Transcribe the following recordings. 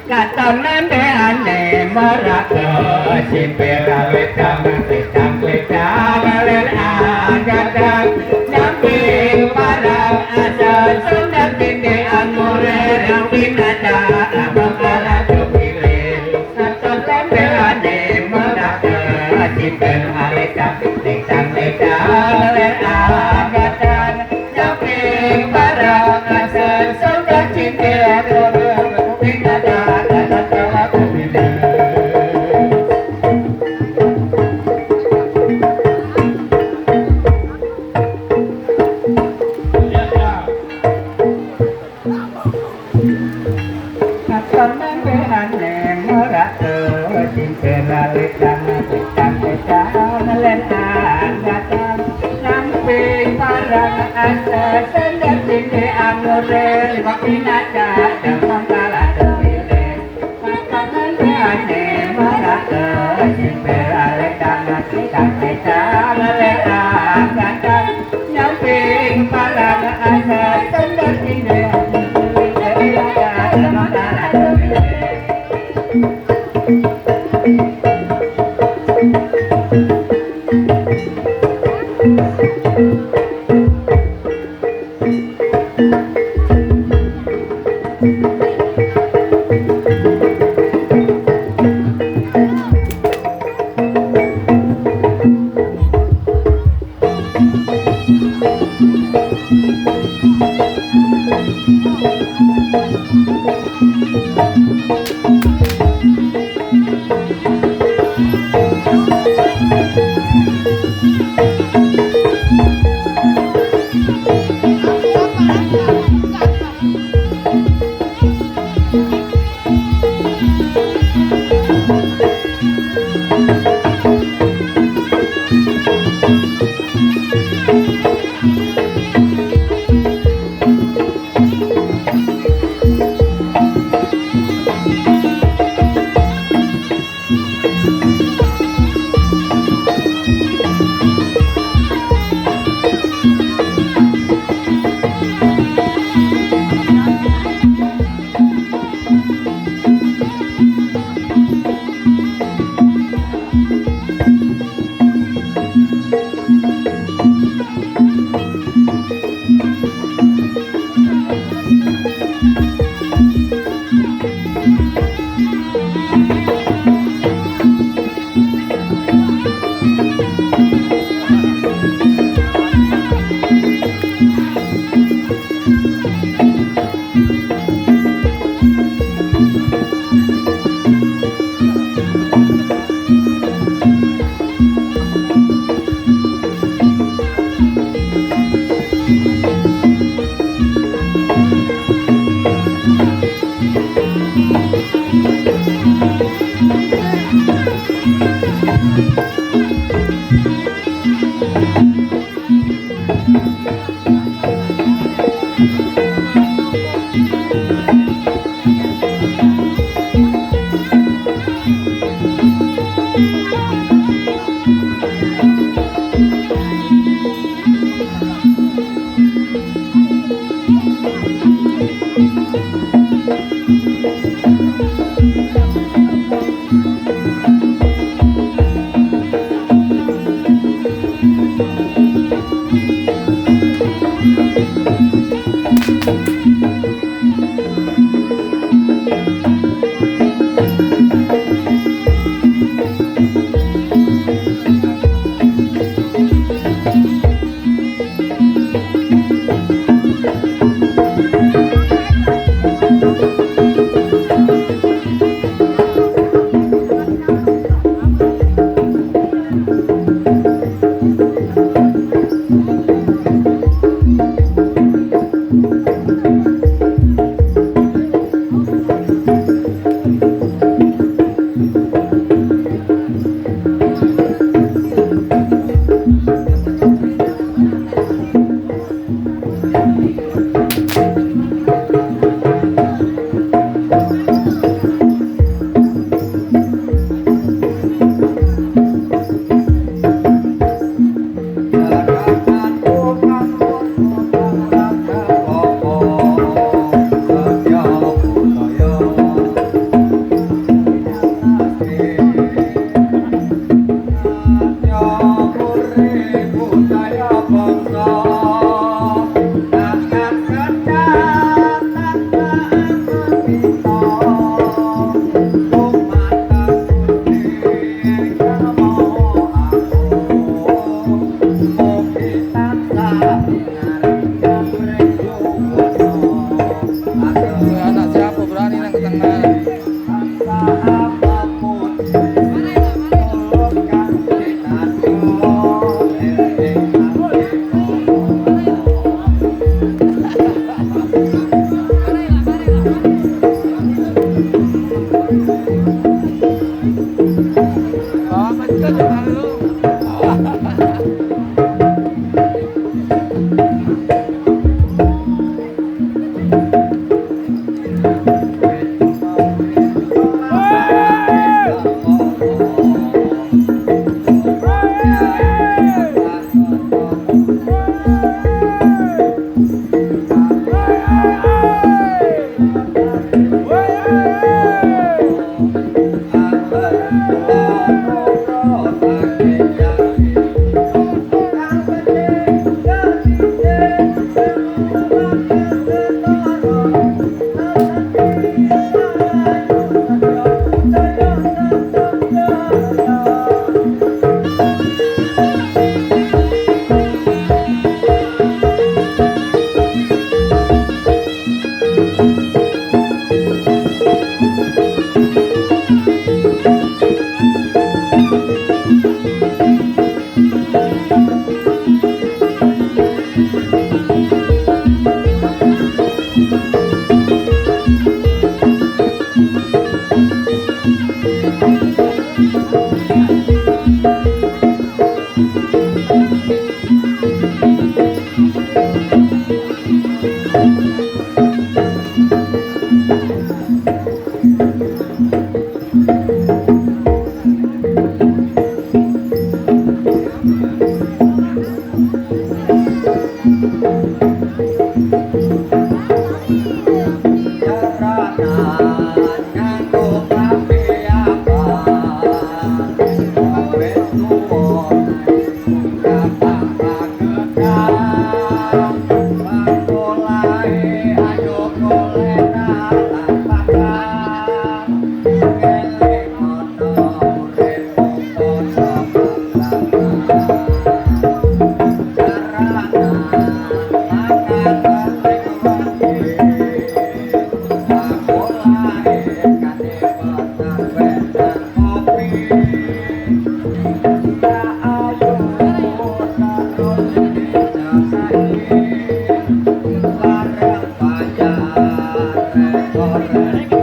Katon nembeane merak simpir wedang wedang wedang len agadang nyamping parang asa sundar tinde angure winada abang ala jopile. Katon nembeane merak simpir wedang wedang wedang len agadang nyamping parang asa sundar tinde angure winada. Bareng.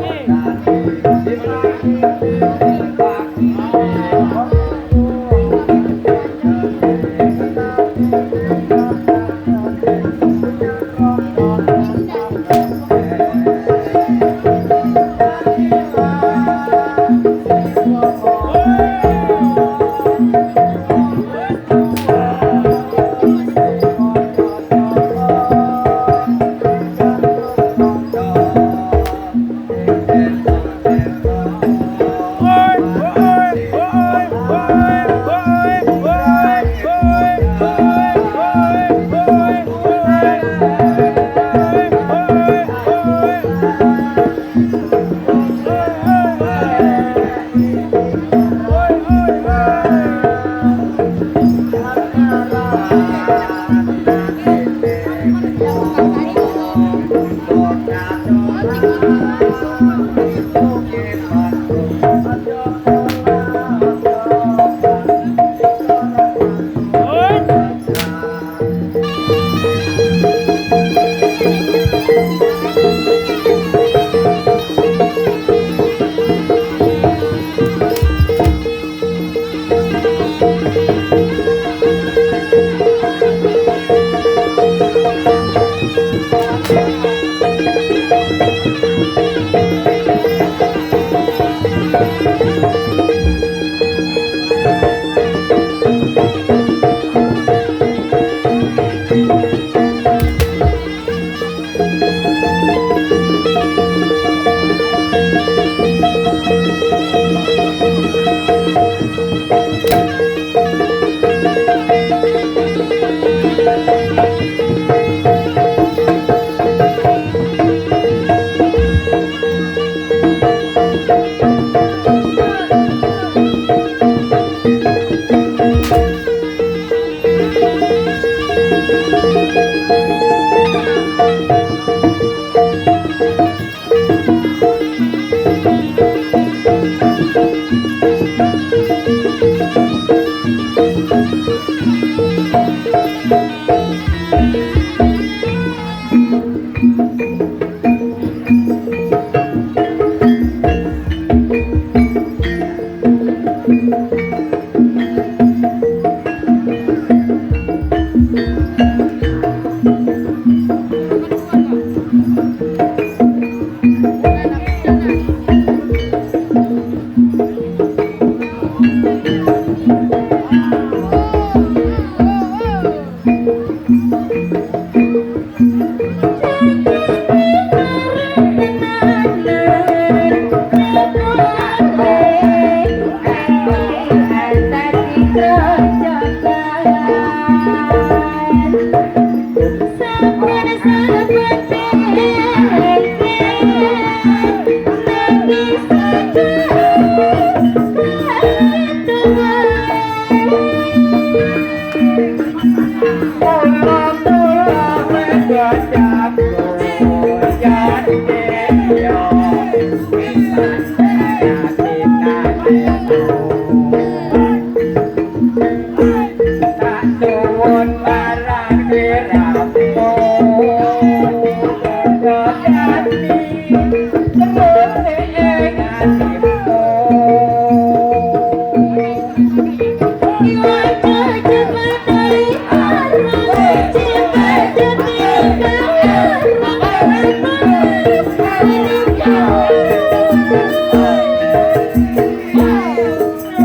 ing atimu.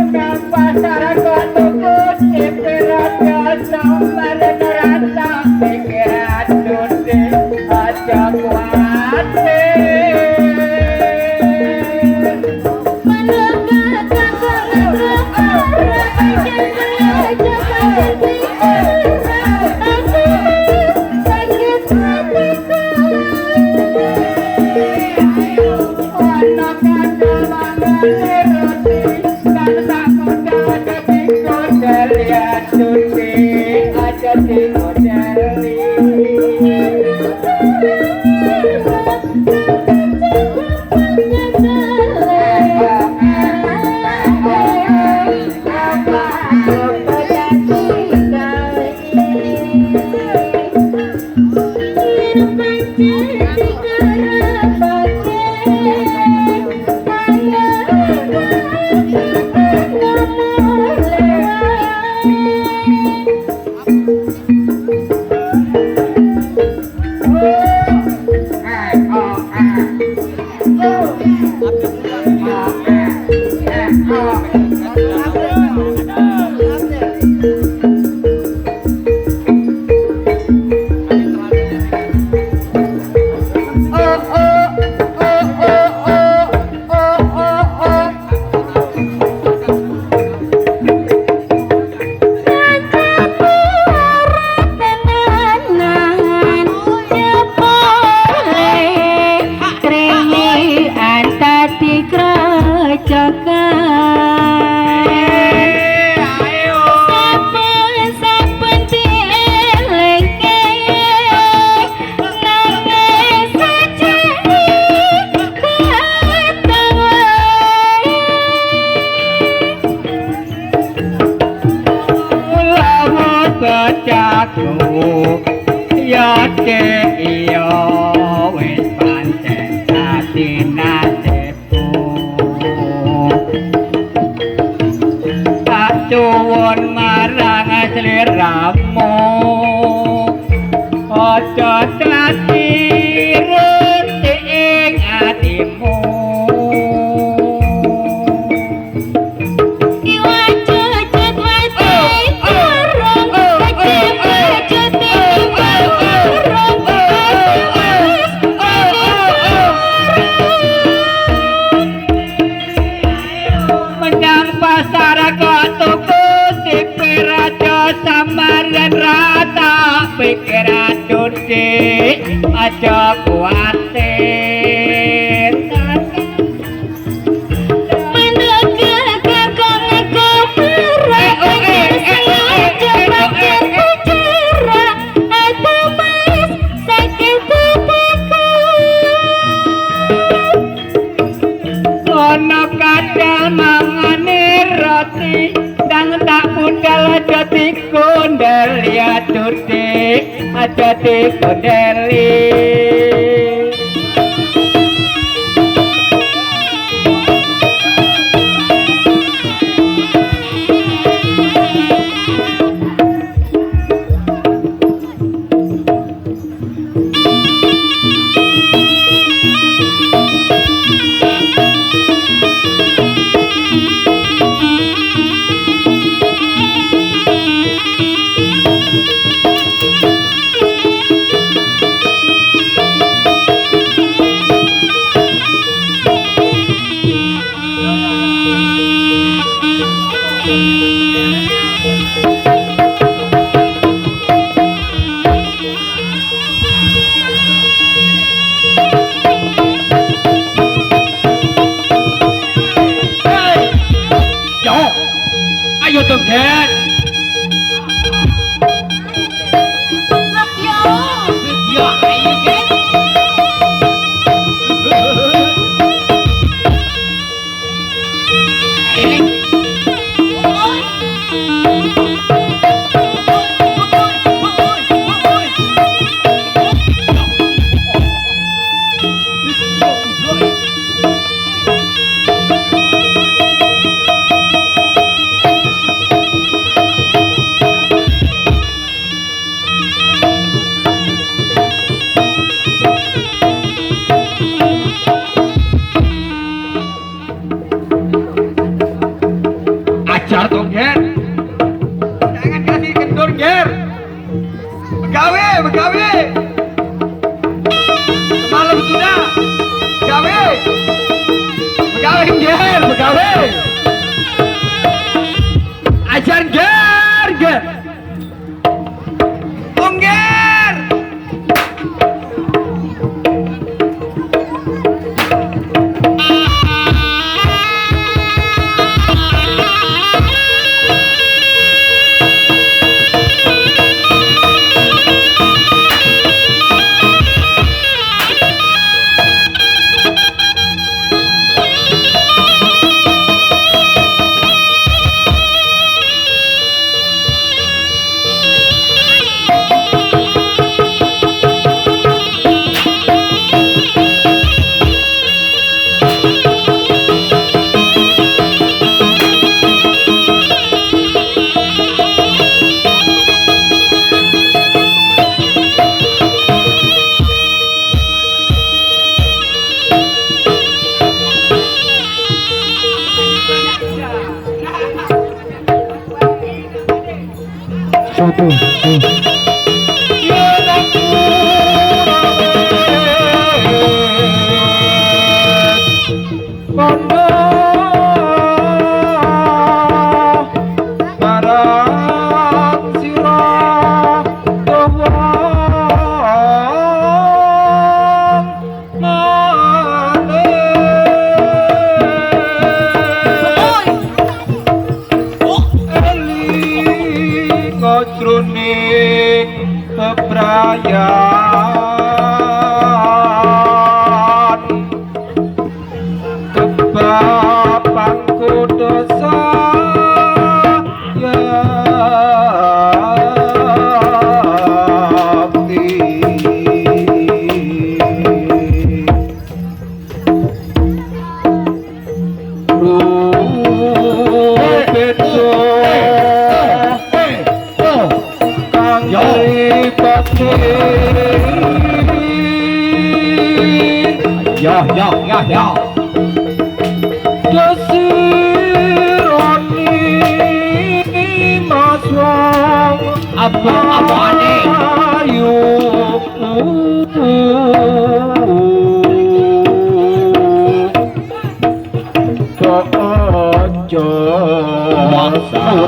Nang pasar kok tuku sipir aja sambar rasa pikiran dude aja kuatir. Ana kandel mangane roti kan tak kondel aja dikondeli adude aja dikondeli. Ya cek iya wis pancen dadi nasibku. Tak suwun marang sliramu aja dadi reti ing atimu. Pikiran dude aja kuatir. Ana kadal mangane roti dang tak budal aja dikondeli adude aja dikondeli. Ayo dong, Dad. Yo, ayo, Dad. Ajar to, Ger. Jangan kasih kendor, Ger. Begawe, begawe. Semalam sudah. Begawe. Begawe, Ger, begawe. Ajar, Ger, Ger. Ger. Satu, Bebrayan kebapangku dosa yakti rupeto kang Yo yo yo yo. Desironi mas wong Apa-apane ayu kok aja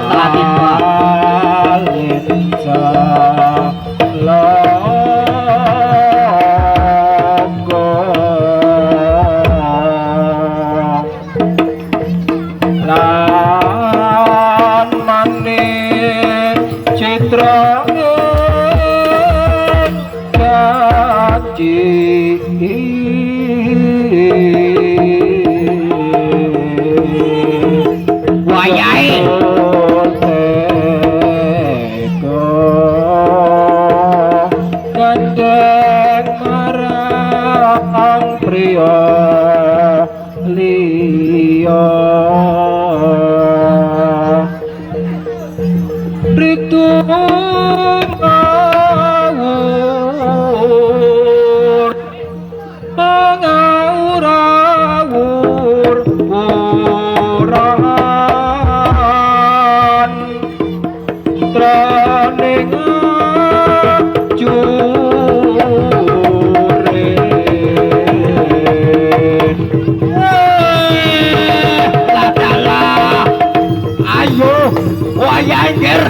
salin lan manik citra kaji wayahe gandeng marang priya liya ritu ngawur mangawur wuran traning ajure Lah ayo wayahe Ger.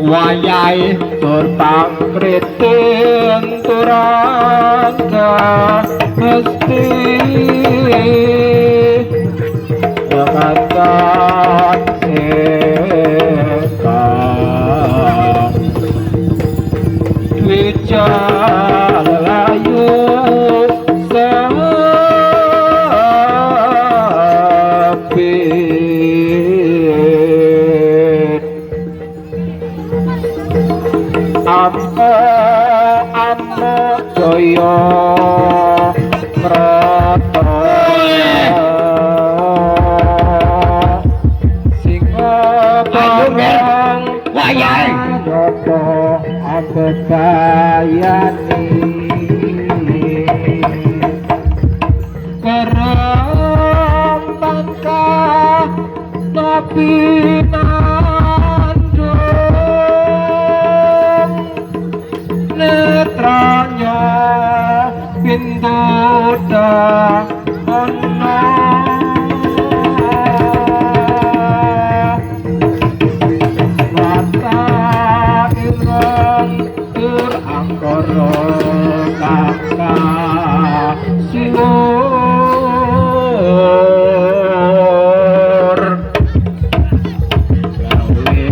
Wayahe tur pangkritin turangga mesti kata eka Wijalayu sabit Amo amo jaya prata singa Ayo, Ger. barang Wayahe. Joko Bebayani kerem bangka pinandung netranya pintu ono mata ireng tur angkara kaka siwur gawe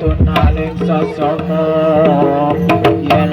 tunaning sasana yen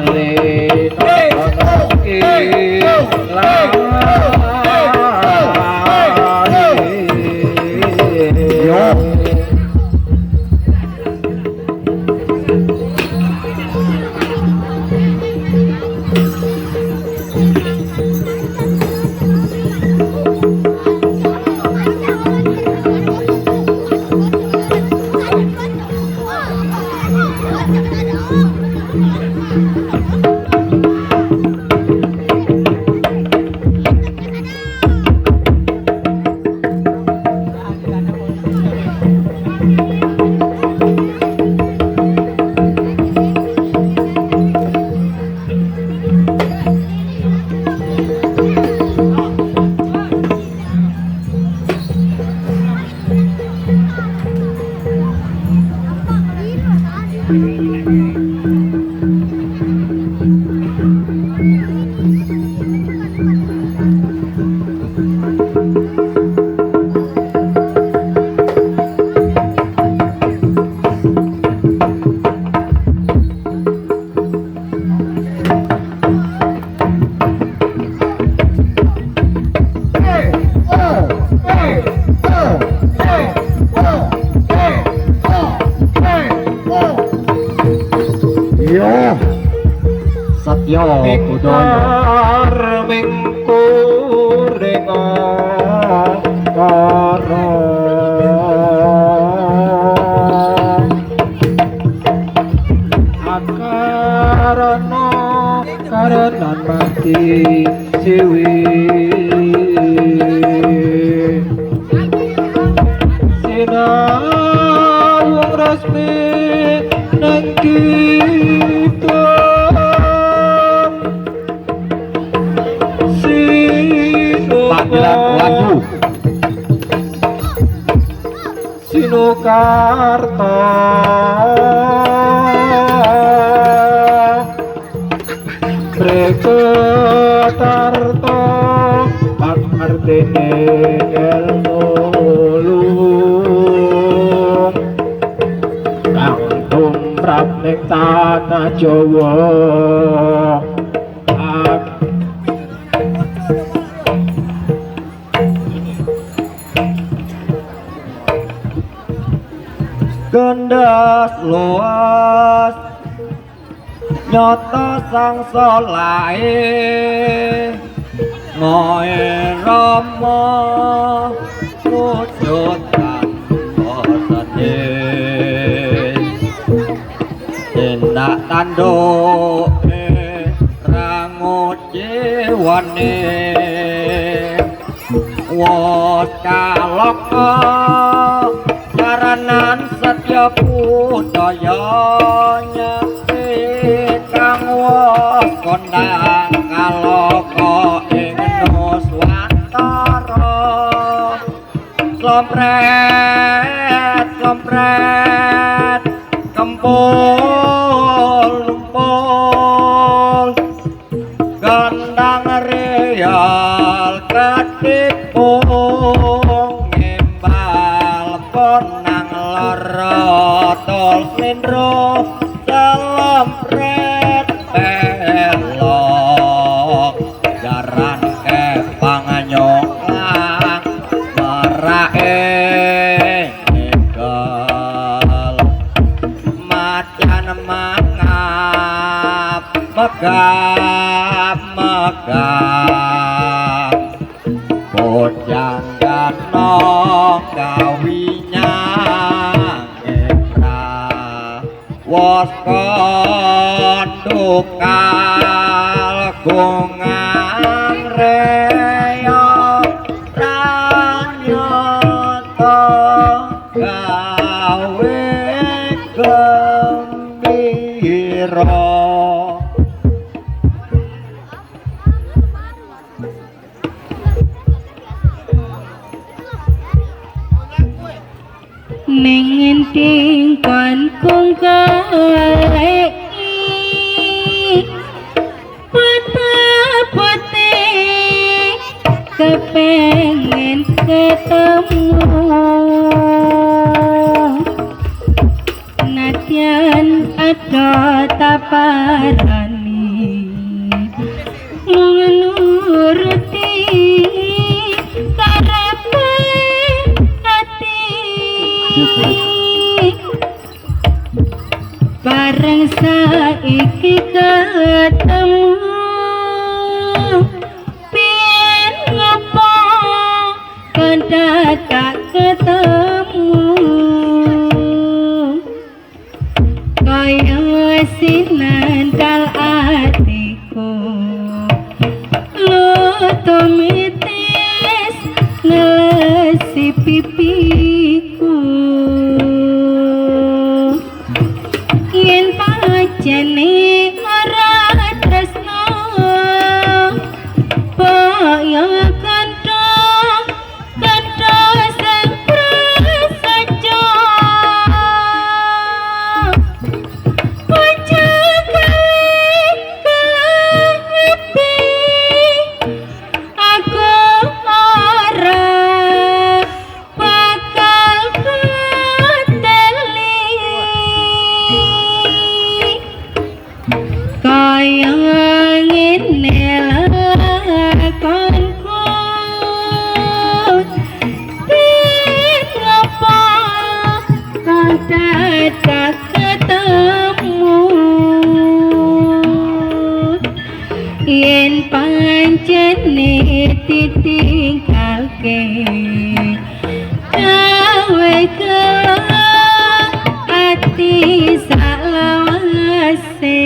Satya Budaya mingkuring kara akarana karenan mati siwi sinawung resmi nang kita panggilan lagu Sinukarta Breketarta pangartene elmu luhung kang tumrap ning tanah Jawa. Gendas luas nyata sang solahe ngoe rama wujud tanpa sedih tindak tanduke ranguciwane wos kaloka jaranan satya budaya nyekti kang wos kondang kaloka ing nuswantara slompret slompret kempul lumpul gandang real ketipung ngembal konang lara tol slendro selempret pelok jaran kepang nyoklang merake ngegel macan mangap megap megap bojang ganong gawinya ngeprah Wos kondukal gongang reyo ranyata gawe gembira. Ning endi kon goleki pute-pute kepengen ketemu nadyan ada taparani mung nuruti karepe ati bareng saiki ketemu piye ngopo kon tak ketemu kaya sinandal atiku lutumitis ngelesi pipiku yen pacene ora tresno kaya kantho kantho sing prasaja aja gawe aku ora bakal keteli kaya ngene lakonku ngopo kok dadak ketemu yen pancene ditinggalke gawe gelo ati salawase.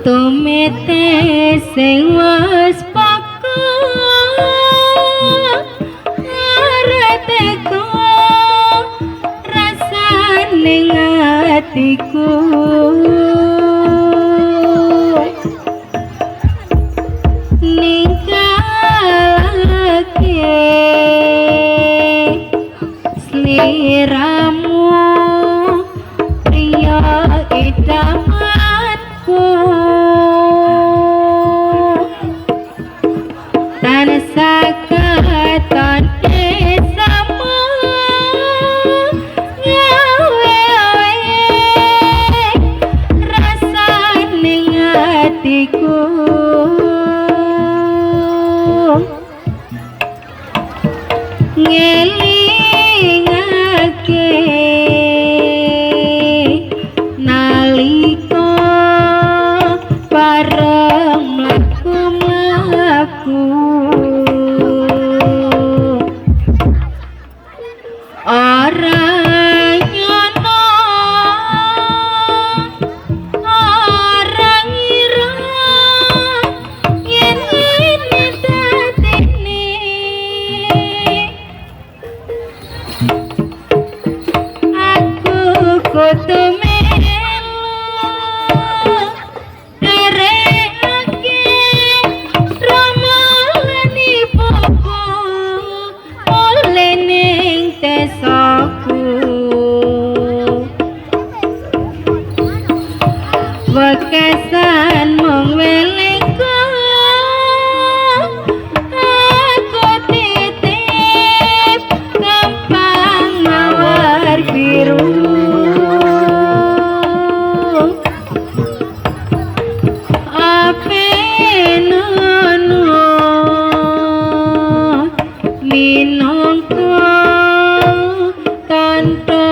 Tumete sing wis pokok aretku rasane atiku ninggalake sliramu priya idamanku tansah katon sama ngawe rasane atiku ngelingake nalika bareng mlaku-mlaku ora nyono ora ngira yen ngene dadene aku kudu melu derekake rama lan ibuku oleh ning desaku. Wekasan mung welingku, aku titip kembang mawar biru. Apenono minangka tandha.